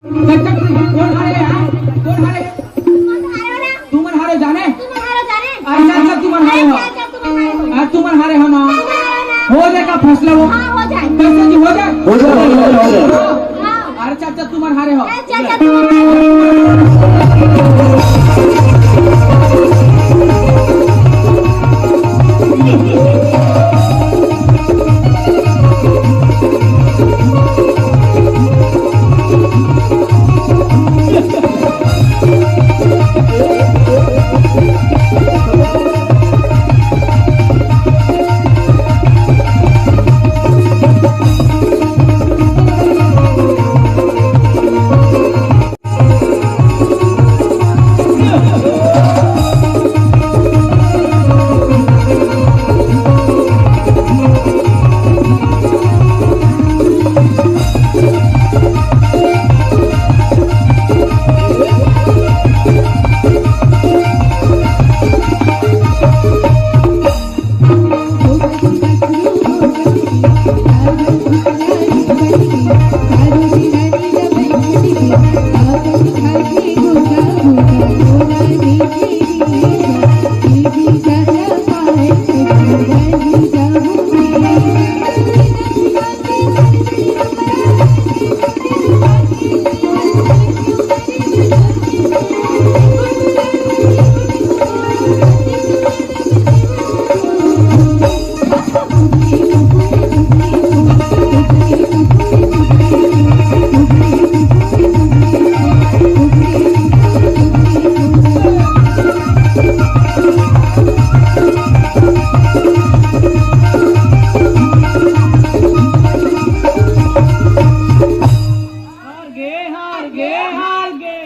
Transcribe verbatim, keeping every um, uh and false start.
चल, चल, कोन हारे यार? कोन हारे? तुमन हारे हो ना? तुमन हारे जाने? तुमन हारे जाने? अच्छा, अच्छा, तुमन हारे हो। अच्छा, अच्छा, तुमन हारे हो। आ, तुमन हारे हो ना? तुमन हारे हो ना? हो जाए का फैसला वो? हाँ, हो जाए। कैसे जी हो जाए? हो जाए, हो जाए, हो जाए। हाँ। अरे चाचा, तुमन हारे हो। अरे चाचा, तुमन हारे हो। हार गे, हार गे, हार गे।